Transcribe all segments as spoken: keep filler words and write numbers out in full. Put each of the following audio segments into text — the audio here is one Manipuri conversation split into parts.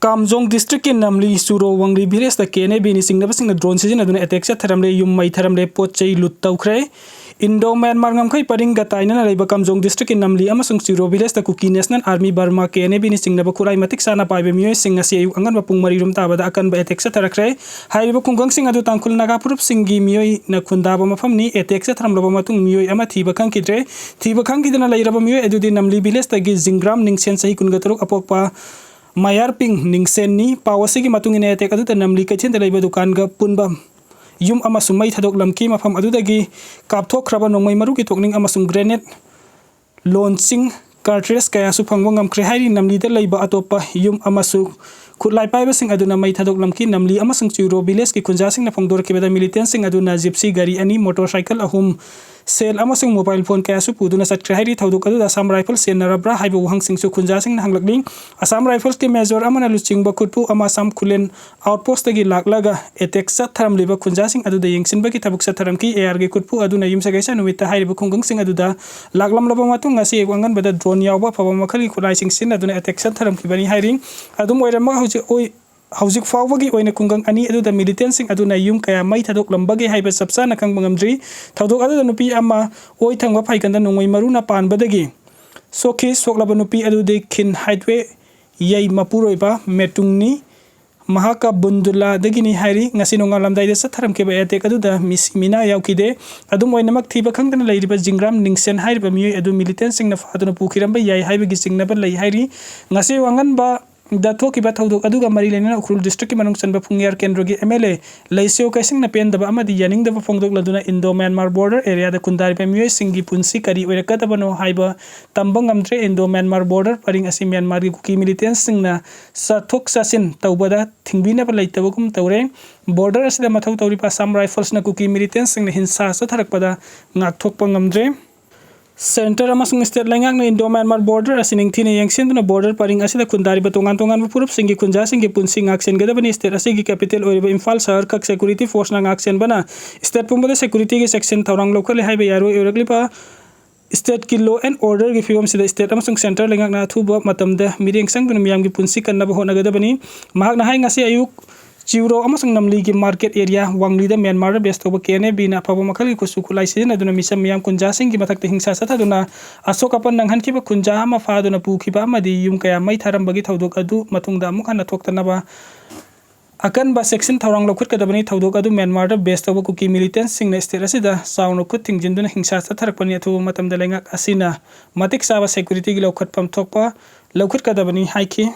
ꯀꯥꯝꯖꯣꯡ ꯗꯤꯁꯇ꯭ꯔꯤꯛꯀꯤ ꯅꯝꯂꯤ ꯆꯨꯔꯣ ꯋꯥꯡꯂꯤ ꯚꯤꯂꯦꯖꯇ ꯀꯦ ꯑꯦꯟ ꯑꯦ ꯕꯤꯅ ꯆꯤꯡꯅꯕꯁꯤꯡꯅ ꯗ꯭ꯔꯣꯟ ꯁꯤꯖꯤꯟꯅꯗꯨꯅ ꯑꯦꯇꯦꯛ ꯆꯠꯊꯔꯝꯂꯦ꯫ ꯌꯨꯝ ꯃꯩ ꯊꯔꯝꯂꯦ, ꯄꯣꯠ ꯆꯩ ꯂꯨꯠ ꯇꯧꯈ꯭ꯔꯦ꯫ ꯏꯟꯗꯣ ꯃ꯭ꯌꯥꯟꯃꯥꯔ ꯉꯝꯈꯩ ꯄꯔꯤꯡꯒ ꯇꯥꯏꯅꯅ ꯂꯩꯕ ꯀꯥꯝꯖꯣꯡ ꯗꯤꯁꯇ꯭ꯔꯤꯛꯀꯤ ꯅꯝꯂꯤ ꯑꯃꯁꯨꯡ ꯆꯨꯔꯣ ꯚꯤꯂꯦꯖꯇ Kuki national army Burma K N A ꯕꯤꯅ ꯆꯤꯡꯅꯕ ꯈꯨꯠꯂꯥꯏ ꯃꯇꯤꯛ ꯆꯥꯅ ꯄꯥꯏꯕ ꯃꯤꯑꯣꯏꯁꯤꯡ ꯉꯁꯤ ꯑꯌꯨꯛ ꯑꯉꯟꯕ ꯄꯨꯡ ꯃꯔꯤ ꯔꯣꯝ ꯇꯥꯕꯗ ꯑꯀꯟꯕ ꯑꯦꯇꯦꯛ ꯆꯠꯊꯔꯛꯈ꯭ꯔꯦ꯫ ꯍꯥꯏꯔꯤꯕ ꯈꯨꯡꯒꯪꯁꯤꯡ ꯑꯗꯨ ꯇꯥꯡꯈꯨꯜ ꯅꯥꯒꯥ ꯐꯨꯔꯨꯞꯁꯤꯡꯒꯤ ꯃꯤꯑꯣꯏꯅ ꯈꯨꯟꯗꯥꯕ ꯃꯐꯝꯅꯤ꯫ ꯑꯦꯇꯦꯛ ꯆꯠꯊꯔꯝꯂꯕ ꯃꯇꯨꯡ ꯃꯤꯑꯣꯏ ꯑꯃ ꯊꯤꯕ ꯈꯪꯈꯤꯗ꯭ꯔꯦ꯫ ꯊꯤꯕ ꯈꯪꯈꯤꯗꯅ ꯂꯩꯔꯕ ꯃꯤꯑꯣꯏ ꯑꯗꯨꯗꯤ ꯅꯝꯂꯤ ꯚꯤꯂꯦꯖꯇꯒꯤ ꯖꯤꯡꯒ꯭ꯔꯥꯝ ꯅꯤꯡꯁꯦꯟ, ꯆꯍꯤ ꯀꯨꯟꯒ ꯇꯔꯨꯛ, ꯑꯄꯣꯛꯄ ꯃꯌꯥꯔꯄꯤꯡ ꯅꯤꯡꯁꯦꯟꯅꯤ꯫ ꯄꯥꯎ ꯑꯁꯤꯒꯤ ꯃꯇꯨꯡ ꯏꯟꯅ, ꯑꯦꯇꯦꯛ ꯑꯗꯨꯗ ꯅꯝꯂꯤ ꯀꯩꯊꯦꯜꯗ ꯂꯩꯕ ꯗꯨꯀꯥꯟꯒ ꯄꯨꯟꯕ ꯌꯨꯝ ꯑꯃꯁꯨ ꯃꯩ ꯊꯥꯗꯣꯛꯂꯝꯈꯤ꯫ ꯃꯐꯝ ꯑꯗꯨꯗꯒꯤ ꯀꯥꯞꯊꯣꯛꯈ꯭ꯔꯕ ꯅꯣꯡꯃꯩ ꯃꯔꯨꯒꯤ ꯇꯣꯛꯅꯤꯡ ꯑꯃꯁꯨꯡ ꯒ꯭ꯔꯦꯅꯦꯗ ꯂꯣꯟꯁꯤꯡ, ꯀꯥꯔꯇ꯭ꯔꯦꯖ ꯀꯌꯥꯁꯨ ꯐꯪꯕ ꯉꯝꯈ꯭ꯔꯦ ꯍꯥꯏꯔꯤ꯫ ꯅꯝꯂꯤꯗ ꯂꯩꯕ ꯑꯇꯣꯞꯄ ꯌꯨꯝ ꯑꯃꯁꯨ ꯈꯨꯠꯂꯥꯏ ꯄꯥꯏꯕꯁꯤꯡ ꯑꯗꯨꯅ ꯃꯩ ꯊꯥꯗꯣꯛꯂꯝꯈꯤ꯫ ꯅꯝꯂꯤ ꯑꯃꯁꯨꯡ ꯆꯤꯔꯣ ꯚꯤꯂꯦꯖꯀꯤ ꯈꯨꯟꯖꯥꯁꯤꯡꯅ ꯐꯣꯡꯗꯣꯔꯛꯈꯤꯕꯗ, ꯃꯤꯂꯤꯇꯦꯟꯁꯤꯡ ꯑꯗꯨꯅ ꯖꯤꯞꯁꯤ ꯒꯥꯔꯤ ꯑꯅꯤ, ꯃꯣꯇꯣꯔ ꯁꯥꯏꯀꯜ ꯑꯍꯨꯝ, ꯁꯦꯜ ꯑꯃꯁꯨꯡ ꯃꯣꯕꯥꯏꯜ ꯐꯣꯟ ꯀꯌꯥꯁꯨ ꯄꯨꯗꯨꯅ ꯆꯠꯈ꯭ꯔꯦ ꯍꯥꯏꯔꯤ꯫ ꯊꯧꯗꯣꯛ ꯑꯗꯨꯗ ꯑꯁꯥꯝ ꯔꯥꯏꯐꯜꯁ ꯆꯦꯟꯅꯔꯕ꯭ꯔꯥ ꯍꯥꯏꯕ ꯋꯥꯍꯪꯁꯤꯡꯁꯨ ꯈꯨꯟꯖꯥꯁꯤꯡꯅ ꯍꯪꯂꯛꯂꯤ꯫ ꯑꯁꯥꯝ ꯔꯥꯏꯐꯜꯁꯀꯤ ꯃꯦꯖꯣꯔ ꯑꯃꯅ ꯂꯨꯆꯤꯡꯕ ꯈꯨꯠꯄꯨ ꯑꯃ ꯑꯁꯥꯝ ꯈꯨꯂꯦꯟ ꯑꯥꯎꯠꯄꯣꯁꯇꯒꯤ ꯂꯥꯛꯂꯒ ꯑꯦꯇꯦꯛ ꯆꯠꯊꯔꯝꯂꯤꯕ ꯈꯨꯟꯖꯥꯁꯤꯡ ꯑꯗꯨꯗ ꯌꯦꯡꯁꯤꯟꯕꯒꯤ ꯊꯕꯛ ꯆꯠꯊꯔꯝꯈꯤ꯫ ꯑꯦ ꯑꯥꯔꯒꯤ ꯈꯨꯠꯄꯨ ꯑꯗꯨꯅ ꯌꯨꯝꯁꯀꯩꯁ ꯅꯨꯃꯤꯠꯇ ꯍꯥꯏꯔꯤꯕ ꯈꯨꯡꯒꯪꯁꯤꯡ ꯑꯗꯨꯗ ꯂꯥꯛꯂꯝꯂꯕ ꯃꯇꯨꯡ, ꯉꯁꯤ ꯑꯌꯨꯛ ꯑꯉꯟꯕꯗ ꯗ꯭ꯔꯣꯟ ꯌꯥꯎꯕ ꯑꯐꯕ ꯃꯈꯜꯒꯤ ꯈꯨꯠꯂꯥꯏꯁꯤꯡ ꯁꯤꯖꯤꯟꯅꯗꯨꯅ ꯑꯦꯇꯦꯛ ꯆꯠꯊꯔꯝꯈꯤꯕꯅꯤ ꯍꯥꯏꯔꯤ꯫ ꯑꯗꯨꯝ ꯑꯣꯏꯔꯝꯃꯒ, ꯍꯧꯖꯤꯛ ꯑꯣꯏ-, ꯍꯧꯖꯤꯛ ꯐꯥꯎꯕꯒꯤ ꯑꯣꯏꯅ ꯈꯨꯡꯒꯪ ꯑꯅꯤ ꯑꯗꯨꯗ ꯃꯤꯂꯤꯇꯦꯟꯁꯤꯡ ꯑꯗꯨꯅ ꯌꯨꯝ ꯀꯌꯥ ꯃꯩ ꯊꯥꯗꯣꯛꯂꯝꯕꯒꯦ ꯍꯥꯏꯕ ꯆꯞ ꯆꯥꯅ ꯈꯪꯕ ꯉꯝꯗ꯭ꯔꯤ꯫ ꯊꯧꯗꯣꯛ ꯑꯗꯨꯗ ꯅꯨꯄꯤ ꯑꯃ ꯑꯣꯏ ꯊꯪꯕ ꯐꯥꯏꯒꯟꯗ ꯅꯣꯡꯃꯩ ꯃꯔꯨꯅ ꯄꯥꯟꯕꯗꯒꯤ ꯁꯣꯛꯈꯤ꯫ ꯁꯣꯛꯂꯕ ꯅꯨꯄꯤ ꯑꯗꯨꯗꯤ ꯈꯤꯟ ꯍꯥꯏꯠꯋꯦ ꯌꯩ ꯃꯄꯨꯔꯣꯏꯕ ꯃꯦꯇꯨꯡꯅꯤ, ꯃꯍꯥꯛꯀ ꯕꯨꯟꯗꯨꯂꯥꯗꯒꯤꯅꯤ ꯍꯥꯏꯔꯤ꯫ ꯉꯁꯤ ꯅꯣꯡꯉꯥꯜꯂꯝꯗꯥꯏꯗ ꯆꯠꯊꯔꯝꯈꯤꯕ ꯑꯦꯇꯦꯛ ꯑꯗꯨꯗ ꯃꯤꯁꯤ ꯃꯤꯅꯥ ꯌꯥꯎꯈꯤꯗꯦ꯫ ꯑꯗꯨꯝ ꯑꯣꯏꯅꯃꯛ, ꯊꯤꯕ ꯈꯪꯗꯅ ꯂꯩꯔꯤꯕ ꯖꯤꯡꯒ꯭ꯔꯥꯝ ꯅꯤꯡꯁꯦꯟ ꯍꯥꯏꯔꯤꯕ ꯃꯤꯑꯣꯏ ꯑꯗꯨ ꯃꯤꯂꯤꯇꯦꯟꯁꯤꯡꯅ ꯐꯥꯗꯨꯅ ꯄꯨꯈꯤꯔꯝꯕ ꯌꯥꯏ ꯍꯥꯏꯕꯒꯤ ꯆꯤꯡꯅꯕ ꯂꯩ ꯍꯥꯏꯔꯤ꯫ ꯉꯁꯤ ꯑꯉꯟꯕꯗ ꯊꯣꯛꯈꯤꯕ ꯊꯧꯗꯣꯛ ꯑꯗꯨꯒ ꯃꯔꯤ ꯂꯩꯅꯅ ꯎꯈ꯭ꯔꯨꯜ ꯗꯤꯁꯇ꯭ꯔꯤꯛꯀꯤ ꯃꯅꯨꯡ ꯆꯟꯕ ꯐꯨꯡꯌꯥꯔ ꯀꯦꯟꯗ꯭ꯔꯒꯤ ꯑꯦꯝ ꯑꯦꯜ ꯑꯦ ꯂꯩꯁꯦꯝ ꯀꯩꯁꯤꯡꯅ ꯄꯦꯟꯗꯕ ꯑꯃꯗꯤ ꯌꯥꯅꯤꯡꯗꯕ ꯐꯣꯡꯗꯣꯛꯂꯗꯨꯅ ꯏꯟꯗꯣ ꯃ꯭ꯌꯥꯟꯃꯥꯔ ꯕꯣꯔꯗꯔ ꯑꯦꯔꯤꯌꯥꯗ ꯈꯨꯟꯗꯥꯔꯤꯕ ꯃꯤꯑꯣꯏꯁꯤꯡꯒꯤ ꯄꯨꯟꯁꯤ ꯀꯔꯤ ꯑꯣꯏꯔꯛꯀꯗꯕꯅꯣ ꯍꯥꯏꯕ ꯇꯝꯕ ꯉꯝꯗ꯭ꯔꯦ꯫ ꯏꯟꯗꯣ ꯃ꯭ꯌꯥꯟꯃꯥꯔ ꯕꯣꯔꯗꯔ ꯄꯔꯤꯡ ꯑꯁꯤ ꯃ꯭ꯌꯥꯟꯃꯥꯔꯒꯤ ꯀꯨꯀꯤ ꯃꯤꯂꯤꯇꯦꯟꯁꯤꯡꯅ ꯆꯠꯊꯣꯛ ꯆꯠꯁꯤꯟ ꯇꯧꯕꯗ ꯊꯤꯡꯕꯤꯅꯕ ꯂꯩꯇꯕꯒꯨꯝ ꯇꯧꯔꯦ꯫ ꯕꯣꯔꯗꯔ ꯑꯁꯤꯗ ꯃꯊꯧ ꯇꯧꯔꯤꯕ ꯑꯁꯥꯝ ꯔꯥꯏꯐꯜꯁꯅ ꯀꯨꯀꯤ ꯃꯤꯂꯤꯇꯦꯟꯁꯤꯡꯅ ꯍꯤꯡꯁꯥ ꯆꯠꯊꯔꯛꯄꯗ ꯉꯥꯛꯊꯣꯛꯄ ꯉꯝꯗ꯭ꯔꯦ꯫ ꯁꯦꯟꯇꯔ ꯑꯃꯁꯨꯡ ꯁ꯭ꯇꯦꯠ ꯂꯩꯉꯥꯛꯅ ꯏꯟꯗꯣ ꯃ꯭ꯌꯥꯟꯃꯥꯔ ꯕꯣꯔꯗꯔ ꯑꯁꯤ ꯅꯤꯡꯊꯤꯅ ꯌꯦꯡꯁꯤꯟꯗꯨꯅ ꯕꯣꯔꯗꯔ ꯄꯔꯤꯡ ꯑꯁꯤꯗ ꯈꯨꯟꯗꯥꯔꯤꯕ ꯇꯣꯉꯥꯟ ꯇꯣꯉꯥꯟꯕ ꯐꯨꯔꯨꯞꯁꯤꯡꯒꯤ ꯈꯨꯟꯖꯥꯁꯤꯡꯒꯤ ꯄꯨꯟꯁꯤ ꯉꯥꯛꯁꯦꯟꯒꯗꯕꯅꯤ꯫ ꯁ꯭ꯇꯦꯠ ꯑꯁꯤꯒꯤ ꯀꯦꯄꯤꯇꯦꯜ ꯑꯣꯏꯔꯤꯕ ꯏꯝꯐꯥꯜ ꯁꯍꯔ ꯈꯛ ꯁꯦꯀ꯭ꯌꯨꯔꯤꯇꯤ ꯐꯣꯔꯁꯅ ꯉꯥꯛꯁꯦꯟꯕꯅ ꯁ꯭ꯇꯦꯠ ꯄꯨꯝꯕꯗ ꯁꯦꯀ꯭ꯌꯨꯔꯤꯇꯤꯒꯤ ꯆꯦꯛꯁꯤꯟ ꯊꯧꯔꯥꯡ ꯂꯧꯈꯠꯂꯦ ꯍꯥꯏꯕ ꯌꯥꯔꯣꯏ꯫ ꯑꯣꯏꯔꯛꯂꯤꯕ Stateꯀꯤ law and orderꯒꯤ ꯐꯤꯕꯝꯁꯤꯗ state ꯑꯃꯁꯨꯡ centre ꯂꯩꯉꯥꯛꯅ ꯑꯊꯨꯕ ꯃꯇꯝꯗ ꯃꯤꯠꯌꯦꯡ ꯆꯪꯗꯨꯅ ꯃꯤꯌꯥꯝꯒꯤ ꯄꯨꯟꯁꯤ ꯀꯟꯅꯕ ꯍꯣꯠꯅꯒꯗꯕꯅꯤ꯫ ꯃꯍꯥꯛꯅ ꯍꯥꯏ, ꯉꯁꯤ ꯑꯌꯨꯛ ꯆꯤꯎꯔꯣ ꯑꯃꯁꯨꯡ ꯅꯝꯂꯤꯒꯤ market area ꯋꯥꯡꯂꯤꯗ ꯃ꯭ꯌꯥꯟꯃꯥꯔꯗ base ꯇꯧꯕ KNA Bꯅ ꯑꯐꯕ ꯃꯈꯜꯒꯤ ꯈꯨꯠꯁꯨ ꯈꯨꯠꯂꯥꯏ ꯁꯤꯖꯤꯟꯅꯗꯨꯅ ꯃꯤꯆꯝ ꯃꯤꯌꯥꯝ ꯀꯨꯟꯖꯥꯁꯤꯡꯒꯤ ꯃꯊꯛꯇ ꯍꯤꯡꯁꯥ ꯆꯠꯊꯗꯨꯅ ꯑꯁꯣꯛ ꯑꯄꯟ ꯅꯪꯍꯟꯈꯤꯕ ꯈꯨꯟꯖꯥ ꯑꯃ ꯐꯥꯗꯨꯅ ꯄꯨꯈꯤꯕ ꯑꯃꯗꯤ ꯌꯨꯝ ꯀꯌꯥ ꯃꯩ ꯊꯥꯔꯝꯕꯒꯤ ꯊꯧꯗꯣꯛ ꯑꯗꯨ ꯃꯇꯨꯡꯗ ꯑꯃꯨꯛ ꯍꯟꯅ ꯊꯣꯛꯇꯅꯕ ꯑꯀꯟꯕ ꯆꯦꯛꯁꯤꯟ ꯊꯧꯔꯥꯡ ꯂꯧꯈꯠꯀꯗꯕꯅꯤ꯫ ꯊꯧꯗꯣꯛ ꯑꯗꯨ ꯃ꯭ꯌꯥꯟꯃꯥꯔꯗ base ꯇꯧꯕ ꯀꯨꯀꯤ militantꯁꯤꯡꯅ state ꯑꯁꯤꯗ ꯆꯥꯎꯅ ꯈꯨꯠ ꯊꯤꯡꯖꯤꯟꯗꯨꯅ ꯍꯤꯡꯁꯥ ꯆꯠꯊꯔꯛꯄꯅꯤ꯫ ꯑꯊꯨꯕ ꯃꯇꯝꯗ ꯂꯩꯉꯥꯛ ꯑꯁꯤꯅ ꯃꯇꯤꯛ ꯆꯥꯕ securityꯒꯤ ꯂꯧꯈꯠꯐꯝ ꯊꯣꯛꯄ ꯂꯧꯈꯠꯀꯗꯕꯅꯤ ꯍꯥꯏꯈꯤ꯫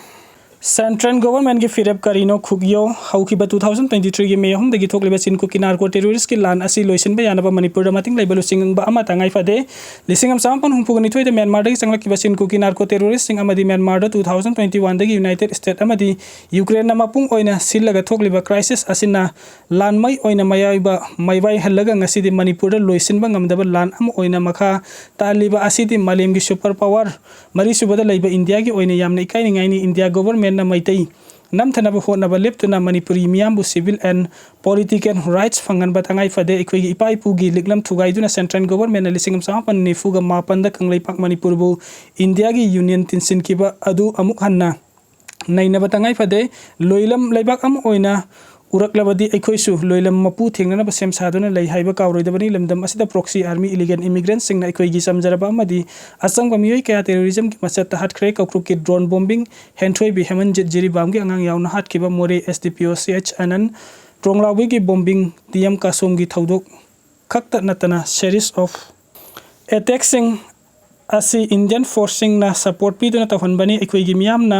Central governmentꯀꯤ ꯐꯤꯔꯦꯞ ꯀꯔꯤꯅꯣ? ꯈꯨꯛꯌꯣ꯫ ꯍꯧꯈꯤꯕ two thousand twenty threeꯒꯤ May ꯑꯍꯨꯝꯗꯒꯤ ꯊꯣꯛꯂꯤꯕ ꯆꯤꯟ ꯀꯨꯀꯤ narco terroristꯀꯤ ꯂꯥꯟ ꯑꯁꯤ ꯂꯣꯏꯁꯤꯟꯕ ꯌꯥꯅꯕ ꯃꯅꯤꯄꯨꯔꯗ ꯃꯇꯤꯡ ꯂꯩꯕ ꯂꯨꯆꯤꯡꯕ ꯑꯃ ꯇꯉꯥꯏ ꯐꯗꯦ꯫ ꯂꯤꯁꯤꯡ ꯑꯃ ꯆꯃꯥꯄꯟ ꯍꯨꯝꯐꯨꯒ ꯅꯤꯊꯣꯏꯗ ꯃ꯭ꯌꯥꯟꯃꯥꯔꯗꯒꯤ ꯆꯪꯂꯛꯈꯤꯕ ꯆꯤꯟ ꯀꯨꯀꯤ narco terroristꯁꯤꯡ ꯑꯃꯗꯤ ꯃ꯭ꯌꯥꯟꯃꯥꯔꯗ two thousand twenty oneꯗꯒꯤ United States ꯑꯃꯗꯤ Ukraineꯅ ꯃꯄꯨꯡ ꯑꯣꯏꯅ ꯁꯤꯜꯂꯒ ꯊꯣꯛꯂꯤꯕ crisis ꯑꯁꯤꯅ ꯂꯥꯟꯃꯩ ꯑꯣꯏꯅ ꯃꯌꯥꯏꯕ ꯃꯥꯏꯋꯥꯏꯍꯜꯂꯒ ꯉꯁꯤꯗꯤ ꯃꯅꯤꯄꯨꯔꯗ ꯂꯣꯏꯁꯤꯟꯕ ꯉꯝꯗꯕ ꯂꯥꯟ ꯑꯃ ꯑꯣꯏꯅ ꯃꯈꯥ ꯇꯥꯍꯜꯂꯤꯕ ꯑꯁꯤꯗꯤ ꯃꯥꯂꯦꯝꯒꯤ super power ꯃꯔꯤꯁꯨꯕꯗ ꯂꯩꯕ ꯏꯟꯗꯤꯌꯥꯒꯤ ꯑꯣꯏꯅ ꯌꯥꯝꯅ ꯏꯀꯥꯏꯅꯤꯡꯉꯥꯏꯅꯤ꯫ ꯏꯟꯗꯤꯌꯥ governmentꯅ ꯃꯩꯇꯩ ꯅꯝꯊꯅꯕ ꯍꯣꯠꯅꯕ ꯂꯦꯞꯇꯨꯅ ꯃꯅꯤꯄꯨꯔꯤ ꯃꯤꯌꯥꯝꯕꯨ civil and political rights ꯐꯪꯍꯟꯕ ꯇꯉꯥꯏ ꯐꯗꯦ꯫ ꯑꯩꯈꯣꯏꯒꯤ ꯏꯄꯥ ꯏꯄꯨꯒꯤ ꯂꯤꯛꯂꯝ ꯊꯨꯒꯥꯏꯗꯨꯅ Central governmentꯅ ꯂꯤꯁꯤꯡ ꯑꯃ ꯆꯃꯥꯄꯟ ꯅꯤꯐꯨꯒ ꯃꯥꯄꯟꯗ ꯀꯪꯂꯩꯄꯥꯛ ꯃꯅꯤꯄꯨꯔꯕꯨ ꯏꯟꯗꯤꯌꯥꯒꯤ union ꯇꯤꯟꯁꯤꯟꯈꯤꯕ ꯑꯗꯨ ꯑꯃꯨꯛ ꯍꯟꯅ ꯅꯩꯅꯕ ꯇꯉꯥꯏ ꯐꯗꯦ꯫ ꯂꯣꯏꯂꯝ ꯂꯩꯕꯥꯛ ꯑꯃ ꯑꯣꯏꯅ ꯎꯔꯛꯂꯕꯗꯤ ꯑꯩꯈꯣꯏꯁꯨ ꯂꯣꯏꯂꯝ ꯃꯄꯨ ꯊꯦꯡꯅꯅꯕ ꯁꯦꯝ ꯁꯥꯗꯨꯅ ꯂꯩ ꯍꯥꯏꯕ ꯀꯥꯎꯔꯣꯏꯗꯕꯅꯤ꯫ ꯂꯝꯗꯝ ꯑꯁꯤꯗ proxy army, illegal immigrantꯁꯤꯡꯅ ꯑꯩꯈꯣꯏꯒꯤ ꯆꯝꯖꯔꯕ ꯑꯃꯗꯤ ꯑꯆꯝꯕ ꯃꯤꯑꯣꯏ ꯀꯌꯥ terrorismꯒꯤ ꯃꯆꯠꯇ ꯍꯥꯠꯈ꯭ꯔꯦ꯫ ꯀꯧꯀ꯭ꯔꯨꯛꯀꯤ drone bombing, ꯍꯦꯟꯊꯣꯏꯕꯤ ꯍꯦꯃꯟꯖꯤꯠ ꯖꯤꯔꯤꯕꯥꯝꯒꯤ ꯑꯉꯥꯡ ꯌꯥꯎꯅ ꯍꯥꯠꯈꯤꯕ, ꯃꯣꯔꯦ SDPO CH ꯑꯅꯟ ꯇ꯭ꯔꯣꯡꯂꯥꯎꯕꯤꯒꯤ bombing, DM ꯀꯥꯁꯣꯝꯒꯤ ꯊꯧꯗꯣꯛ ꯈꯛꯇ ꯅꯠꯇꯅ series of attackꯁꯤꯡ ꯑꯁꯤ Indian forceꯁꯤꯡꯅ support ꯄꯤꯗꯨꯅ ꯇꯧꯍꯟꯕꯅꯤ꯫ ꯑꯩꯈꯣꯏꯒꯤ ꯃꯤꯌꯥꯝꯅ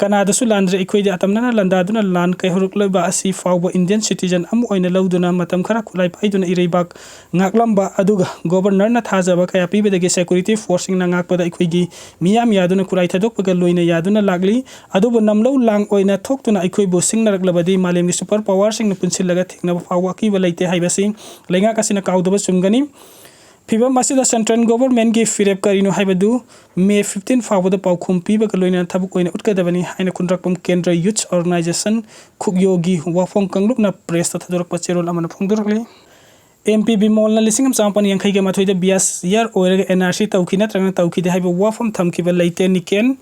ꯀꯅꯥꯗꯁꯨ ꯂꯥꯟꯗ꯭ꯔꯦ꯫ ꯑꯩꯈꯣꯏꯗꯤ ꯑꯇꯝꯅꯅ ꯂꯥꯟꯗꯥꯗꯨꯅ ꯂꯥꯟ ꯀꯩꯍꯧꯔꯛꯂꯤꯕ ꯑꯁꯤ ꯐꯥꯎꯕ Indian citizen ꯑꯃ ꯑꯣꯏꯅ ꯂꯧꯗꯨꯅ ꯃꯇꯝ ꯈꯔ ꯈꯨꯠꯂꯥꯏ ꯄꯥꯏꯗꯨꯅ ꯏꯔꯩꯕꯥꯛ ꯉꯥꯛꯂꯝꯕ ꯑꯗꯨꯒ governorꯅ ꯊꯥꯖꯕ ꯀꯌꯥ ꯄꯤꯕꯗꯒꯤ security forceꯁꯤꯡꯅ ꯉꯥꯛꯄꯗ ꯑꯩꯈꯣꯏꯒꯤ ꯃꯤꯌꯥꯝ ꯌꯥꯗꯨꯅ ꯈꯨꯠꯂꯥꯏ ꯊꯥꯗꯣꯛꯄꯒ ꯂꯣꯏꯅ ꯌꯥꯗꯨꯅ ꯂꯥꯛꯂꯤ꯫ ꯑꯗꯨꯕꯨ ꯅꯝꯂꯧ ꯂꯥꯡ ꯑꯣꯏꯅ ꯊꯣꯛꯇꯨꯅ ꯑꯩꯈꯣꯏꯕꯨ ꯁꯤꯡꯅꯔꯛꯂꯕꯗꯤ ꯃꯥꯂꯦꯝꯒꯤ super powerꯁꯤꯡꯅ ꯄꯨꯟꯁꯤꯜꯂꯒ ꯊꯦꯡꯅꯕ ꯐꯥꯎꯕ ꯑꯀꯤꯕ ꯂꯩꯇꯦ ꯍꯥꯏꯕꯁꯤ ꯂꯩꯉꯥꯛ ꯑꯁꯤꯅ ꯀꯥꯎꯗꯕ ꯆꯨꯝꯒꯅꯤ꯫ ꯐꯤꯕꯝ ꯑꯁꯤꯗ Central governmentꯀꯤ ꯐꯤꯔꯦꯞ ꯀꯔꯤꯅꯣ ꯍꯥꯏꯕꯗꯨ May fifteen ꯐꯥꯎꯕꯗ ꯄꯥꯎꯈꯨꯝ ꯄꯤꯕꯒ ꯂꯣꯏꯅꯅ ꯊꯕꯛ ꯑꯣꯏꯅ ꯎꯠꯀꯗꯕꯅꯤ ꯍꯥꯏꯅ ꯈꯨꯟꯗ꯭ꯔꯛꯄꯝ ꯀꯦꯟꯗ꯭ꯔ Youth Organisation ꯈꯨꯛꯌꯣꯒꯤ ꯋꯥꯐꯝ ꯀꯥꯡꯂꯨꯞꯅ pressꯇ ꯊꯥꯗꯣꯔꯛꯄ ꯆꯦꯔꯣꯜ ꯑꯃꯅ ꯐꯣꯡꯗꯣꯔꯛꯂꯤ꯫ ꯑꯦꯝ ꯄꯤ ꯕꯤꯃꯣꯜꯅ ꯂꯤꯁꯤꯡ ꯑꯃ ꯆꯃꯥꯄꯟ ꯌꯥꯡꯈꯩꯒ ꯃꯥꯊꯣꯏꯗ ꯕꯤꯌꯥꯁ ꯌꯥꯔ ꯑꯣꯏꯔꯒ ꯑꯦꯟ ꯑꯥꯔ ꯁꯤ ꯇꯧꯈꯤ ꯅꯠꯇ꯭ꯔꯒꯅ ꯇꯧꯈꯤꯗꯦ ꯍꯥꯏꯕ ꯋꯥꯐꯝ ꯊꯝꯈꯤꯕ ꯂꯩꯇꯦ꯫ ꯅꯤꯀꯦꯟ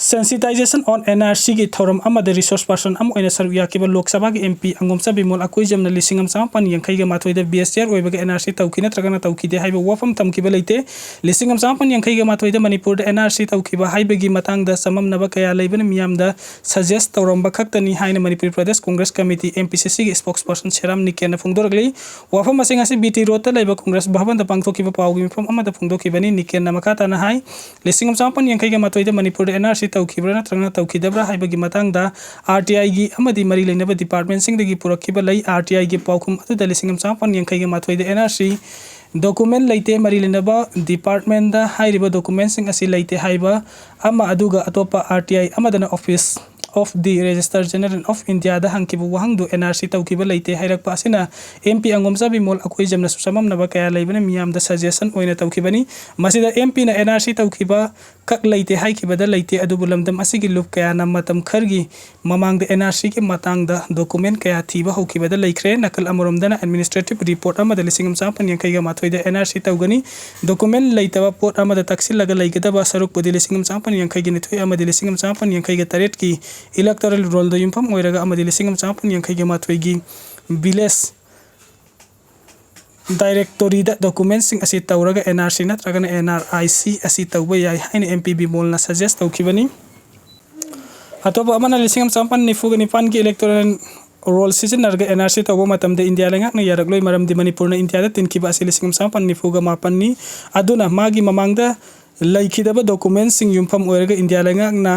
Sensitization on N R C ꯒꯤ ꯊꯧꯔꯝ ꯑꯃꯗ resource person ꯑꯃ ꯑꯣꯏꯅ ꯁꯔꯨꯛ ꯌꯥꯈꯤꯕ ꯂꯣꯛ ꯁꯚꯥꯒꯤ ꯑꯦꯝ ꯄꯤ ꯑꯉꯣꯝꯆꯥ ꯕꯤꯃꯣꯜ ꯑꯀꯣꯏꯖꯝꯅ ꯂꯤꯁꯤꯡ ꯑꯃ ꯆꯃꯥꯄꯟ ꯌꯥꯡꯈꯩꯒ ꯃꯥꯊꯣꯏꯗ ꯕꯤꯌꯥꯁ ꯌꯥꯔ ꯑꯣꯏꯕꯒ ꯑꯦꯟ ꯑꯥꯔ ꯁꯤ ꯇꯧꯈꯤ ꯅꯠꯇ꯭ꯔꯒꯅ ꯇꯧꯈꯤꯗꯦ ꯍꯥꯏꯕ ꯋꯥꯐꯝ ꯊꯝꯈꯤꯕ ꯂꯩꯇꯦ꯫ ꯂꯤꯁꯤꯡ ꯑꯃ ꯆꯃꯥꯄꯟ ꯌꯥꯡꯈꯩꯒ ꯃꯥꯊꯣꯏꯗ ꯃꯅꯤꯄꯨꯔꯗ ꯑꯦꯟ ꯑꯥꯔ ꯁꯤ ꯇꯧꯈꯤꯕ ꯍꯥꯏꯕꯒꯤ ꯃꯇꯥꯡꯗ ꯆꯃꯝꯅꯕ ꯀꯌꯥ ꯂꯩꯕꯅ ꯃꯤꯌꯥꯝꯗ suggest ꯇꯧꯔꯝꯕ ꯈꯛꯇꯅꯤ ꯍꯥꯏꯅ Manipur Pradesh Congress committee, M P ꯁꯤ ꯁꯤꯒꯤ spokesperson ꯁꯦꯔꯥꯝ ꯅꯤꯀꯦꯟꯅ ꯐꯣꯡꯗꯣꯔꯛꯂꯤ꯫ ꯋꯥꯐꯝ ꯑꯁꯤꯡ ꯑꯁꯤ ꯕꯤ ꯇꯤ ꯔꯣꯗꯇ ꯂꯩꯕ ꯀꯣꯡꯒ꯭ꯔꯦꯁ ꯚꯕꯟꯗ ꯄꯥꯡꯊꯣꯛꯈꯤꯕ ꯄꯥꯎꯒꯤ ꯃꯤꯐꯝ ꯑꯃꯗ ꯐꯣꯡꯗꯣꯛꯈꯤꯕꯅꯤ꯫ ꯅꯤꯀꯦꯟꯅ ꯃꯈꯥ ꯇꯥꯅ ꯍꯥꯏ, ꯂꯤꯁꯤꯡ ꯑꯃ ꯆꯃꯥꯄꯟ ꯌꯥꯡꯈꯩꯒ ꯃꯥꯊꯣꯏꯗ ꯃꯅꯤꯄꯨꯔꯗ ꯑꯦꯟ ꯑꯥꯔ ꯁꯤ ꯇꯧꯈꯤꯕ꯭ꯔꯥ ꯅꯠꯇ꯭ꯔꯒꯅ ꯇꯧꯈꯤꯗꯕ꯭ꯔꯥ ꯍꯥꯏꯕꯒꯤ ꯃꯇꯥꯡꯗ ꯑꯥꯔ ꯇꯤ ꯑꯥꯏꯒꯤ ꯑꯃꯗꯤ ꯃꯔꯤ ꯂꯩꯅꯕ department ꯁꯤꯡꯗꯒꯤ ꯄꯨꯔꯛꯈꯤꯕ ꯂꯩ꯫ ꯑꯥꯔ ꯇꯤ ꯑꯥꯏꯒꯤ ꯄꯥꯎꯈꯨꯝ ꯑꯗꯨꯗ ꯂꯤꯁꯤꯡ ꯑꯃ ꯆꯃꯥꯄꯟ ꯌꯥꯡꯈꯩꯒ ꯃꯥꯊꯣꯏꯗ ꯑꯦꯟ ꯑꯥꯔ ꯁꯤ document ꯂꯩꯇꯦ, ꯃꯔꯤ ꯂꯩꯅꯕ department ꯗ ꯍꯥꯏꯔꯤꯕ document ꯁꯤꯡ ꯑꯁꯤ ꯂꯩꯇꯦ ꯍꯥꯏꯕ ꯑꯃ, ꯑꯗꯨꯒ ꯑꯇꯣꯞꯄ ꯑꯥꯔ ꯇꯤ ꯑꯥꯏ ꯑꯃꯗꯅ Office of the Registrar General of India ꯗ ꯍꯪꯈꯤꯕ ꯋꯥꯍꯪꯗꯨ ꯑꯦꯟ ꯑꯥꯔ ꯁꯤ ꯇꯧꯈꯤꯕ ꯂꯩꯇꯦ ꯍꯥꯏꯔꯛꯄ ꯑꯁꯤꯅ ꯑꯦꯝ ꯄꯤ ꯑꯉꯣꯝꯆꯥ ꯕꯤꯃꯣꯜ ꯑꯀꯣꯏꯖꯝꯅꯁꯨ ꯆꯃꯝꯅꯕ ꯀꯌꯥ ꯂꯩꯕꯅ ꯃꯤꯌꯥꯝꯗ suggestion ꯑꯣꯏꯅ ꯇꯧꯈꯤꯕꯅꯤ꯫ ꯃꯁꯤꯗ ꯑꯦꯝ ꯄꯤꯅ ꯑꯦꯟ ꯑꯥꯔ ꯁꯤ ꯇꯧꯈꯤꯕ ꯈꯛ ꯂꯩꯇꯦ ꯍꯥꯏꯈꯤꯕꯗ ꯂꯩꯇꯦ, ꯑꯗꯨꯕꯨ ꯂꯝꯗꯝ ꯑꯁꯤꯒꯤ ꯂꯨꯞ ꯀꯌꯥꯅ ꯃꯇꯝ ꯈꯔꯒꯤ ꯃꯃꯥꯡꯗ ꯑꯦꯟ ꯑꯥꯔ ꯁꯤꯒꯤ ꯃꯇꯥꯡꯗ document ꯀꯌꯥ ꯊꯤꯕ ꯍꯧꯈꯤꯕꯗ ꯂꯩꯈ꯭ꯔꯦ꯫ ꯅꯥꯀꯜ ꯑꯃꯔꯣꯝꯗꯅ administrative report ꯑꯃꯗ ꯂꯤꯁꯤꯡ ꯑꯃ ꯆꯃꯥꯄꯟ ꯌꯥꯡꯈꯩꯒ ꯃꯥꯊꯣꯏꯗ ꯑꯦꯟ ꯑꯥꯔ ꯁꯤ ꯇꯧꯒꯅꯤ꯫ Document ꯂꯩꯇꯕ ꯄꯣꯠ ꯑꯃꯗ ꯇꯛꯁꯤꯜꯂꯒ ꯂꯩꯒꯗꯕ ꯁꯔꯨꯛꯄꯨꯗꯤ ꯂꯤꯁꯤꯡ ꯑꯃ ꯆꯃꯥꯄꯟ ꯌꯥꯡꯈꯩꯒ ꯅꯤꯊꯣꯏ ꯑꯃꯗꯤ ꯂꯤꯁꯤꯡ ꯑꯃ ꯆꯃꯥꯄꯟ ꯌꯥꯡꯈꯩꯒ ꯇꯔꯦꯠꯀꯤ electoral roll ꯗ ꯌꯨꯝꯐꯝ ꯑꯣꯏꯔꯒ ꯑꯃꯗꯤ ꯂꯤꯁꯤꯡ ꯑꯃ ꯆꯃꯥꯄꯟ ꯌꯥꯡꯈꯩꯒ ꯃꯥꯊꯣꯏꯒꯤ village directory ꯗ document ꯁꯤꯡ ꯑꯁꯤ ꯇꯧꯔꯒ ꯑꯦꯟ ꯑꯥꯔ ꯁꯤ ꯅꯠꯇ꯭ꯔꯒꯅ ꯑꯦꯟ ꯑꯥꯔ ꯑꯥꯏ ꯁꯤ ꯑꯁꯤ ꯇꯧꯕ ꯌꯥꯏ ꯍꯥꯏꯅ ꯑꯦꯝ ꯄꯤ ꯕꯤꯃꯣꯜꯅ suggest ꯇꯧꯈꯤꯕꯅꯤ꯫ ꯑꯇꯣꯞꯄ ꯑꯃꯅ ꯂꯤꯁꯤꯡ ꯑꯃ ꯆꯃꯥꯄꯟ ꯅꯤꯐꯨꯒ ꯅꯤꯄꯥꯟꯒꯤ electoral roll ꯁꯤꯖꯤꯟꯅꯔꯒ ꯑꯦꯟ ꯑꯥꯔ ꯁꯤ ꯇꯧꯕ ꯃꯇꯝꯗ ꯏꯟꯗꯤꯌꯥ ꯂꯩꯉꯥꯛꯅ ꯌꯥꯔꯛꯂꯣꯏ, ꯃꯔꯝꯗꯤ ꯃꯅꯤꯄꯨꯔꯅ ꯏꯟꯗꯤꯌꯥꯗ ꯇꯤꯟꯈꯤꯕ ꯑꯁꯤ ꯂꯤꯁꯤꯡ ꯑꯃ ꯆꯃꯥꯄꯟ ꯅꯤꯐꯨꯒ ꯃꯥꯄꯟꯅꯤ꯫ ꯑꯗꯨꯅ ꯃꯥꯒꯤ ꯃꯃꯥꯡꯗ ꯂꯩꯈꯤꯗꯕ document ꯁꯤꯡ ꯌꯨꯝꯐꯝ ꯑꯣꯏꯔꯒ ꯏꯟꯗꯤꯌꯥ ꯂꯩꯉꯥꯛꯅ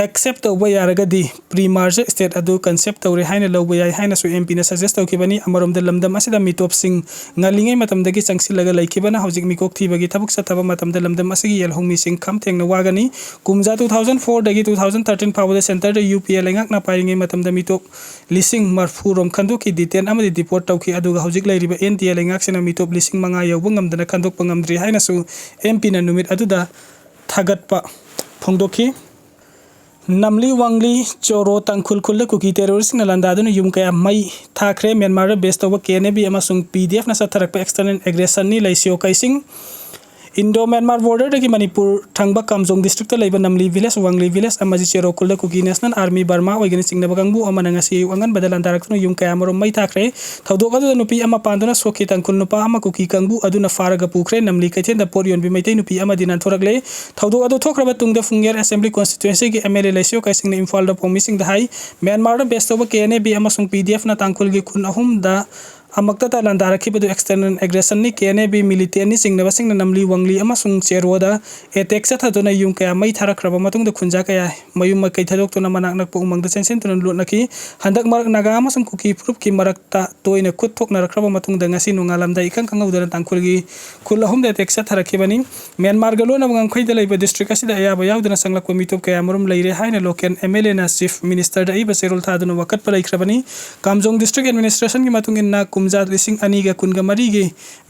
accept ꯇꯧꯕ ꯌꯥꯔꯒꯗꯤ pre merger state ꯑꯗꯨ concept ꯇꯧꯔꯦ ꯍꯥꯏꯅ ꯂꯧꯕ ꯌꯥꯏ ꯍꯥꯏꯅꯁꯨ ꯑꯦꯝ ꯄꯤꯅ suggest ꯇꯧꯈꯤꯕꯅꯤ꯫ ꯑꯃꯔꯣꯝꯗ ꯂꯝꯗꯝ ꯑꯁꯤꯗ ꯃꯤꯇꯣꯞꯁꯤꯡ ꯉꯜꯂꯤꯉꯩ ꯃꯇꯝꯗꯒꯤ ꯆꯪꯁꯤꯜꯂꯒ ꯂꯩꯈꯤꯕꯅ ꯍꯧꯖꯤꯛ ꯃꯤꯀꯣꯛ ꯊꯤꯕꯒꯤ ꯊꯕꯛ ꯆꯠꯊꯕ ꯃꯇꯝꯗ ꯂꯝꯗꯝ ꯑꯁꯤꯒꯤ ꯌꯦꯜꯍꯧꯃꯤꯁꯤꯡ ꯈꯝ ꯊꯦꯡꯅ ꯋꯥꯒꯅꯤ꯫ ꯀꯨꯝꯖꯥ two thousand four ꯗꯒꯤ two thousand thirteen ꯐꯥꯎꯕꯗ centre ꯗ ꯌꯨ ꯄꯤ ꯑꯦ ꯂꯩꯉꯥꯛꯅ ꯄꯥꯏꯔꯤꯉꯩ ꯃꯇꯝꯗ ꯃꯤꯇꯣꯞ ꯂꯤꯁꯤꯡ ꯃꯔꯐꯨ ꯔꯣꯝ ꯈꯟꯗꯣꯛꯈꯤ, detain ꯑꯃꯗꯤ deport ꯇꯧꯈꯤ꯫ ꯑꯗꯨꯒ ꯍꯧꯖꯤꯛ ꯂꯩꯔꯤꯕ ꯑꯦꯟ ꯗꯤ ꯑꯦ ꯂꯩꯉꯥꯛꯁꯤꯅ ꯃꯤꯇꯣꯞ ꯂꯤꯁꯤꯡ ꯃꯉꯥ ꯌꯧꯕ ꯉꯝꯗꯅ ꯈꯟꯗꯣꯛꯄ ꯉꯝꯗ꯭ꯔꯤ ꯍꯥꯏꯅꯁꯨ ꯑꯦꯝ ꯄꯤꯅ ꯅꯨꯃꯤꯠ ꯑꯗꯨꯗ ꯊꯥꯒꯠꯄ ꯐꯣꯡꯗꯣꯛꯈꯤ꯫ ꯅꯝꯂꯤ ꯋꯥꯡꯂꯤ ꯆꯣꯔꯣ ꯇꯥꯡꯈꯨꯜ ꯈꯨꯜꯗ ꯀꯨꯀꯤ ꯇꯦꯔꯣꯔꯤꯁꯁꯤꯡꯅ ꯂꯥꯟꯗꯥꯗꯨꯅ ꯌꯨꯝ ꯀꯌꯥ ꯃꯩ ꯊꯥꯈ꯭ꯔꯦ꯫ ꯃ꯭ꯌꯥꯟꯃꯥꯔꯗ ꯕꯦꯁ ꯇꯧꯕ ꯀꯦ ꯑꯦꯟ ꯑꯦ ꯕꯤ ꯑꯃꯁꯨꯡ ꯄꯤ ꯗꯤ ꯑꯦꯐꯅ ꯆꯠꯊꯔꯛꯄ ꯑꯦꯛꯁꯇꯔꯅꯦꯜ ꯑꯦꯒ꯭ꯔꯦꯁꯟꯅꯤ꯫ ꯂꯩꯁꯤꯌꯣ ꯀꯩꯁꯤꯡ꯫ ꯏꯟꯗꯣ ꯃ꯭ꯌꯥꯟꯃꯥꯔ ꯕꯣꯔꯗꯔꯗꯒꯤ ꯃꯅꯤꯄꯨꯔ ꯊꯪꯕ ꯀꯥꯝꯖꯣꯡ ꯗꯤꯁꯇ꯭ꯔꯤꯛꯇ ꯂꯩꯕ ꯅꯝꯂꯤ ꯚꯤꯂꯦꯖ, ꯋꯥꯡꯂꯤ ꯚꯤꯂꯦꯖ ꯑꯃꯗꯤ ꯆꯦꯔꯣ ꯈꯨꯜꯗ ꯀꯨꯀꯤ ꯅꯦꯁꯅꯦꯜ ꯑꯥꯔꯃꯤ ꯕꯔꯃꯥ ꯑꯣꯏꯒꯅꯤ ꯆꯤꯡꯅꯕ ꯀꯥꯡꯕꯨ ꯑꯃꯅ ꯉꯁꯤ ꯑꯌꯨꯛ ꯑꯉꯟꯕꯗ ꯂꯥꯟꯗꯥꯔꯛꯇꯨꯅ ꯌꯨꯝ ꯀꯌꯥ ꯃꯔꯨꯝ ꯃꯩ ꯊꯥꯈ꯭ꯔꯦ꯫ ꯊꯧꯗꯣꯛ ꯑꯗꯨꯗ ꯅꯨꯄꯤ ꯑꯃ ꯄꯥꯟꯗꯨꯅ ꯁꯣꯛꯈꯤ꯫ ꯇꯥꯡꯈꯨꯜ ꯅꯨꯄꯥ ꯑꯃ ꯀꯨꯀꯤ ꯀꯥꯡꯕꯨ ꯑꯗꯨꯅ ꯐꯥꯔꯒ ꯄꯨꯈ꯭ꯔꯦ꯫ ꯅꯝꯂꯤ ꯀꯩꯊꯦꯜꯗ ꯄꯣꯠ ꯌꯣꯟꯕꯤ ꯃꯩꯇꯩ ꯅꯨꯄꯤ ꯑꯃꯗꯤ ꯅꯥꯟꯊꯣꯔꯛꯂꯦ꯫ ꯊꯧꯗꯣꯛ ꯑꯗꯨ ꯊꯣꯛꯈ꯭ꯔꯕ ꯇꯨꯡꯗ ꯐꯨꯡꯌꯦꯔ assembly ꯀꯣꯟꯁꯇꯤꯇ꯭ꯋꯦꯟꯁꯤꯒꯤ M L A Leishiyo ꯀꯩꯁꯤꯡꯅ ꯏꯝꯐꯥꯜꯗ ꯄꯥꯎꯃꯤꯁꯤꯡꯗ ꯍꯥꯏ, ꯃ꯭ꯌꯥꯟꯃꯥꯔꯗ ꯕꯦꯁ ꯇꯧꯕ ꯀꯦ ꯑꯦꯟ ꯑꯦ ꯕꯤ ꯑꯃꯁꯨꯡ ꯄꯤ ꯗꯤ ꯑꯦꯐꯅ ꯇꯥꯡꯈꯨꯜꯒꯤ ꯈꯨꯟ ꯑꯍꯨꯝꯗ ꯑꯃꯛꯇꯗ ꯂꯥꯟꯗꯥꯔꯛꯈꯤꯕꯗꯨ ꯑꯦꯛꯁꯇꯔꯅꯦꯜ ꯑꯦꯒ꯭ꯔꯦꯁꯟꯅꯤ꯫ ꯀꯦ ꯑꯦꯟ ꯑꯦ ꯕꯤ ꯃꯤꯂꯤꯇꯦꯟꯅꯤ ꯆꯤꯡꯅꯕꯁꯤꯡꯅ ꯅꯝꯂꯤ ꯋꯥꯡꯂꯤ ꯑꯃꯁꯨꯡ ꯆꯦꯔꯣꯗ ꯑꯦꯇꯦꯛ ꯆꯠꯊꯗꯨꯅ ꯌꯨꯝ ꯀꯌꯥ ꯃꯩ ꯊꯥꯔꯛꯈ꯭ꯔꯕ ꯃꯇꯨꯡꯗ ꯈꯨꯟꯖꯥ ꯀꯌꯥ ꯃꯌꯨꯝ ꯃꯀꯩ ꯊꯥꯗꯣꯛꯇꯨꯅ ꯃꯅꯥꯛ ꯅꯛꯄ ꯎꯃꯪꯗ ꯆꯦꯟꯁꯤꯟꯗꯨꯅ ꯂꯣꯠꯅꯈꯤ꯫ ꯍꯟꯗꯛ ꯃꯔꯛ ꯅꯥꯒꯥ ꯑꯃꯁꯨꯡ ꯀꯨꯀꯤ ꯐꯨꯔꯨꯞꯀꯤ ꯃꯔꯛꯇ ꯇꯣꯏꯅ ꯈꯨꯠ ꯊꯣꯛꯅꯔꯛꯈ꯭ꯔꯕ ꯃꯇꯨꯡꯗ ꯉꯁꯤ ꯅꯣꯡꯉꯥꯜꯂꯝꯗꯥꯏ ꯏꯈꯪ ꯈꯪꯍꯧꯗꯅ ꯇꯥꯡꯈꯨꯜꯒꯤ ꯈꯨꯜ ꯑꯍꯨꯝꯗ ꯑꯦꯇꯦꯛ ꯆꯠꯊꯔꯛꯈꯤꯕꯅꯤ꯫ ꯃ꯭ꯌꯥꯟꯃꯥꯔꯒ ꯂꯣꯟꯅꯕ ꯉꯝꯈꯩꯗ ꯂꯩꯕ ꯗꯤꯁꯇ꯭ꯔꯤꯛ ꯑꯁꯤꯗ ꯑꯌꯥꯕ ꯌꯥꯎꯗꯅ ꯆꯪꯂꯛꯄ ꯃꯤꯇꯣꯞ ꯀꯌꯥ ꯃꯔꯨꯝ ꯂꯩꯔꯦ ꯍꯥꯏꯅ ꯂꯣꯀꯦꯜ ꯑꯦꯝ ꯑꯦꯜ ꯑꯦꯅ ꯆꯤꯐ ꯃꯤꯅꯤꯁꯇꯔꯗ ꯑꯏꯕ ꯆꯦꯔꯣꯜ ꯊꯥꯗꯨꯅ ꯋꯥꯀꯠꯄ ꯂꯩꯈ꯭ꯔꯕꯅꯤ꯫ ꯀꯥꯝꯖꯣꯡ ꯗꯤꯁꯇ꯭ꯔꯤꯛ ꯑꯦꯗꯃꯤꯅꯤꯁꯇ꯭ꯔꯦꯁꯟꯒꯤ ꯃꯇꯨꯡ ꯏꯟꯅ ꯀꯨꯝꯖꯥ ꯂꯤꯁꯤꯡ ꯑꯅꯤꯒ ꯀꯨꯟꯒ ꯃꯔꯤꯒꯤ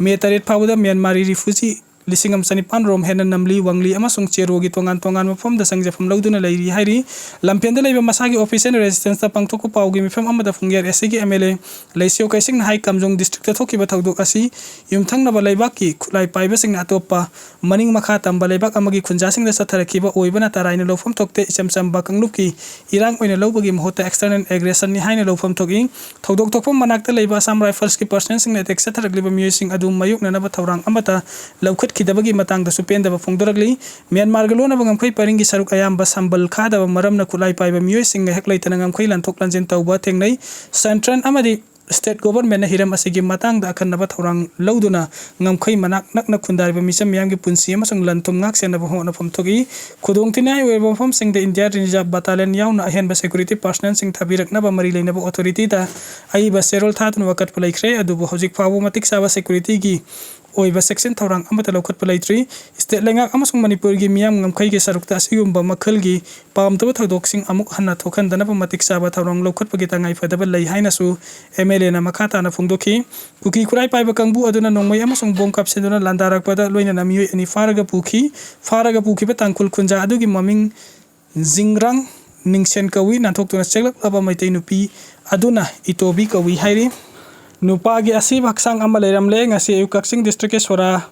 ꯃꯦ ꯇꯔꯦꯠ ꯐꯥꯎꯕꯗ ꯃ꯭ꯌꯥꯟꯃꯥꯔꯤ ꯔꯤꯐ꯭ꯌꯨꯖꯤ ꯂꯤꯁꯤꯡ ꯑꯃ ꯆꯅꯤꯄꯥꯟ ꯔꯣꯝ ꯍꯦꯟꯅ ꯅꯝꯂꯤ ꯋꯥꯡꯂꯤ ꯑꯃꯁꯨꯡ ꯆꯦꯔꯣꯒꯤ ꯇꯣꯉꯥꯟ ꯇꯣꯉꯥꯟꯕ ꯃꯐꯝꯗ ꯆꯪꯖꯐꯝ ꯂꯧꯗꯨꯅ ꯂꯩꯔꯤ ꯍꯥꯏꯔꯤ꯫ ꯂꯝꯐꯦꯜꯗ ꯂꯩꯕ ꯃꯁꯥꯒꯤ ꯑꯣꯐꯤꯁꯤꯌꯦꯜ ꯔꯦꯁꯤꯗꯦꯟꯁꯇ ꯄꯥꯡꯊꯣꯛꯄ ꯄꯥꯎꯒꯤ ꯃꯤꯐꯝ ꯑꯃꯗ ꯐꯨꯡꯌꯥꯔ ꯑꯦꯁꯤꯒꯤ ꯑꯦꯝ ꯑꯦꯜ ꯑꯦ ꯂꯩꯁꯤꯌꯣ ꯀꯩꯁꯤꯡꯅ ꯍꯥꯏ, ꯀꯥꯝꯖꯣꯡ ꯗꯤꯁꯇ꯭ꯔꯤꯛꯇ ꯊꯣꯛꯈꯤꯕ ꯊꯧꯗꯣꯛ ꯑꯁꯤ ꯌꯨꯝꯊꯪꯅꯕ ꯂꯩꯕꯥꯛꯀꯤ ꯈꯨꯠꯂꯥꯏ ꯄꯥꯏꯕꯁꯤꯡꯅ ꯑꯇꯣꯞꯄ ꯃꯅꯤꯡ ꯃꯈꯥ ꯇꯝꯕ ꯂꯩꯕꯥꯛ ꯑꯃꯒꯤ ꯈꯨꯟꯖꯥꯁꯤꯡꯗ ꯆꯠꯊꯔꯛꯈꯤꯕ ꯑꯣꯏꯕꯅ ꯇꯔꯥꯏꯅ ꯂꯧꯐꯝ ꯊꯣꯛꯇꯦ꯫ ꯏꯆꯝ ꯆꯝꯕ ꯀꯥꯡꯂꯨꯞꯀꯤ ꯏꯔꯥꯡ ꯑꯣꯏꯅ ꯂꯧꯕꯒꯤ ꯃꯍꯨꯠꯇ ꯑꯦꯛꯁꯇꯔꯅꯦꯜ ꯑꯦꯒ꯭ꯔꯦꯁꯟꯅꯤ ꯍꯥꯏꯅ ꯂꯧꯐꯝ ꯊꯣꯛꯏ꯫ ꯊꯧꯗꯣꯛ ꯊꯣꯛꯐꯝ ꯃꯅꯥꯛꯇ ꯂꯩꯕ ꯑꯁꯥꯝ ꯔꯥꯏꯐꯜꯁꯀꯤ ꯄꯔꯁꯅꯦꯜꯁꯤꯡꯅ ꯑꯦꯇꯦꯛ ꯆꯠꯊꯔꯛꯂꯤꯕ ꯃꯤꯑꯣꯏꯁꯤꯡ ꯑꯗꯨ ꯃꯥꯌꯣꯛꯅꯅꯕ ꯊꯧꯔꯥꯡ ꯑꯃꯠꯇ ꯂꯧꯈꯠꯈꯤꯗꯕꯒꯤ ꯃꯇꯥꯡꯗꯁꯨ ꯄꯦꯟꯗꯕ ꯐꯣꯡꯗꯣꯔꯛꯂꯤ꯫ ꯃ꯭ꯌꯥꯟꯃꯥꯔꯒ ꯂꯣꯟꯅꯕ ꯉꯝꯈꯩ ꯄꯔꯤꯡꯒꯤ ꯁꯔꯨꯛ ꯑꯌꯥꯝꯕ ꯁꯝꯕꯜ ꯈꯥꯗꯕ ꯃꯔꯝꯅ ꯈꯨꯠꯂꯥꯏ ꯄꯥꯏꯕ ꯃꯤꯑꯣꯏꯁꯤꯡ ꯉꯥꯏꯍꯥꯛ ꯂꯩꯇꯅ ꯉꯝꯈꯩ ꯂꯥꯟꯊꯣꯛ ꯂꯥꯟꯖꯤꯟ ꯇꯧꯕ ꯊꯦꯡꯅꯩ꯫ ꯁꯦꯟꯇ꯭ꯔꯦꯜ ꯑꯃꯗꯤ ꯁ꯭ꯇꯦꯠ ꯒꯣꯚꯔꯟꯃꯦꯟꯠꯅ ꯍꯤꯔꯝ ꯑꯁꯤꯒꯤ ꯃꯇꯥꯡꯗ ꯑꯈꯟꯅꯕ ꯊꯧꯔꯥꯡ ꯂꯧꯗꯨꯅ ꯉꯝꯈꯩ ꯃꯅꯥꯛ ꯅꯛꯅ ꯈꯨꯟꯗꯥꯔꯤꯕ ꯃꯤꯆꯝ ꯃꯤꯌꯥꯝꯒꯤ ꯄꯨꯟꯁꯤ ꯑꯃꯁꯨꯡ ꯂꯟ ꯊꯨꯝ ꯉꯥꯛ ꯁꯦꯟꯅꯕ ꯍꯣꯠꯅꯐꯝ ꯊꯣꯛꯏ꯫ ꯈꯨꯗꯣꯡꯊꯤꯅꯤꯡꯉꯥꯏ ꯑꯣꯏꯔꯕ ꯃꯐꯝꯁꯤꯡꯗ ꯏꯟꯗꯤꯌꯥ ꯔꯤꯖꯔꯚ ꯕꯠꯇꯥꯂꯤꯌꯟ ꯌꯥꯎꯅ ꯑꯍꯦꯟꯕ ꯁꯦꯀ꯭ꯌꯨꯔꯤꯇꯤ ꯄꯔꯁꯅꯦꯜꯁꯤꯡ ꯊꯥꯕꯤꯔꯛꯅꯕ ꯃꯔꯤ ꯂꯩꯅꯕ ꯑꯣꯊꯣꯔꯤꯇꯤꯗ ꯑꯏꯕ ꯆꯦꯔꯣꯜ ꯊꯥꯗꯨꯅ ꯋꯥꯀꯠꯄ ꯂꯩꯈ꯭ꯔꯦ꯫ ꯑꯗꯨꯕꯨ ꯍꯧꯖꯤꯛ ꯐꯥꯎꯕ ꯃꯇꯤꯛ ꯆꯥꯕ ꯁꯦꯀ꯭ꯌꯨꯔꯤꯇꯤꯒꯤ ꯑꯣꯏꯕ ꯆꯦꯛꯁꯤꯟ ꯊꯧꯔꯥꯡ ꯑꯃꯠꯇ ꯂꯧꯈꯠꯄ ꯂꯩꯇ꯭ꯔꯤ꯫ ꯁ꯭ꯇꯦꯠ ꯂꯩꯉꯥꯛ ꯑꯃꯁꯨꯡ ꯃꯅꯤꯄꯨꯔꯒꯤ ꯃꯤꯌꯥꯝ ꯉꯝꯈꯩꯒꯤ ꯁꯔꯨꯛꯇ ꯑꯁꯤꯒꯨꯝꯕ ꯃꯈꯜꯒꯤ ꯄꯥꯝꯗꯕ ꯊꯧꯗꯣꯛꯁꯤꯡ ꯑꯃꯨꯛ ꯍꯟꯅ ꯊꯣꯛꯍꯟꯗꯅꯕ ꯃꯇꯤꯛ ꯆꯥꯕ ꯊꯧꯔꯥꯡ ꯂꯧꯈꯠꯄꯒꯤ ꯇꯉꯥꯏ ꯐꯗꯕ ꯂꯩ ꯍꯥꯏꯅꯁꯨ ꯑꯦꯝ ꯑꯦꯜ ꯑꯦꯅ ꯃꯈꯥ ꯇꯥꯅ ꯐꯣꯡꯗꯣꯛꯈꯤ꯫ ꯀꯨꯀꯤ ꯈꯨꯠꯂꯥꯏ ꯄꯥꯏꯕ ꯀꯥꯡꯕꯨ ꯑꯗꯨꯅ ꯅꯣꯡꯃꯩ ꯑꯃꯁꯨꯡ ꯕꯣꯝ ꯀꯥꯞꯁꯤꯟꯗꯨꯅ ꯂꯥꯟꯗꯥꯔꯛꯄꯗ ꯂꯣꯏꯅꯅ ꯃꯤꯑꯣꯏ ꯑꯅꯤ ꯐꯥꯔꯒ ꯄꯨꯈꯤ꯫ ꯐꯥꯔꯒ ꯄꯨꯈꯤꯕ ꯇꯥꯡꯈꯨꯜ ꯈꯨꯟꯖꯥ ꯑꯗꯨꯒꯤ ꯃꯃꯤꯡ ꯖꯤꯡꯒ꯭ꯔꯥꯡ ꯅꯤꯡꯁꯦꯟ ꯀꯧꯏ꯫ ꯅꯥꯟꯊꯣꯛꯇꯨꯅ ꯆꯦꯜꯂꯛꯂꯕ ꯃꯩꯇꯩ ꯅꯨꯄꯤ ꯑꯗꯨꯅ ꯏꯇꯣꯕꯤ ꯀꯧꯏ ꯍꯥꯏꯔꯤ꯫ ꯅꯨꯄꯥꯒꯤ ꯑꯁꯤꯕ ꯍꯛꯆꯥꯡ ꯑꯃ ꯂꯩꯔꯝꯂꯦ꯫ ꯉꯁꯤ ꯑꯌꯨꯛ ꯀꯛꯆꯤꯡ ꯗꯤꯁꯇ꯭ꯔꯤꯛꯀꯤ ꯁꯣꯔꯥ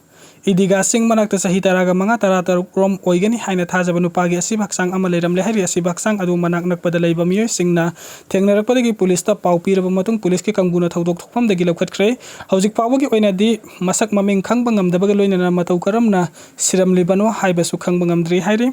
ꯏꯗꯤꯒꯥ ꯆꯤꯡ ꯃꯅꯥꯛꯇ ꯆꯍꯤ ꯇꯔꯥꯒ ꯃꯉꯥ, ꯇꯔꯥ ꯇꯔꯨꯛ ꯔꯣꯝ ꯑꯣꯏꯒꯅꯤ ꯍꯥꯏꯅ ꯊꯥꯖꯕ ꯅꯨꯄꯥꯒꯤ ꯑꯁꯤꯕ ꯍꯛꯆꯥꯡ ꯑꯃ ꯂꯩꯔꯝꯂꯦ ꯍꯥꯏꯔꯤ꯫ ꯑꯁꯤꯕ ꯍꯛꯆꯥꯡ ꯑꯗꯨ ꯃꯅꯥꯛ ꯅꯛꯄꯗ ꯂꯩꯕ ꯃꯤꯑꯣꯏꯁꯤꯡꯅ ꯊꯦꯡꯅꯔꯛꯄꯗꯒꯤ ꯄꯨꯂꯤꯁꯇ ꯄꯥꯎ ꯄꯤꯔꯕ ꯃꯇꯨꯡ ꯄꯨꯂꯤꯁꯀꯤ ꯀꯥꯡꯕꯨꯅ ꯊꯧꯗꯣꯛ ꯊꯣꯛꯐꯝꯗꯒꯤ ꯂꯧꯈꯠꯈ꯭ꯔꯦ꯫ ꯍꯧꯖꯤꯛ ꯐꯥꯎꯕꯒꯤ ꯑꯣꯏꯅꯗꯤ ꯃꯁꯛ ꯃꯃꯤꯡ ꯈꯪꯕ ꯉꯝꯗꯕꯒ ꯂꯣꯏꯅꯅ ꯃꯇꯧ ꯀꯔꯝꯅ ꯁꯤꯔꯝꯂꯤꯕꯅꯣ ꯍꯥꯏꯕꯁꯨ ꯈꯪꯕ ꯉꯝꯗ꯭ꯔꯤ ꯍꯥꯏꯔꯤ꯫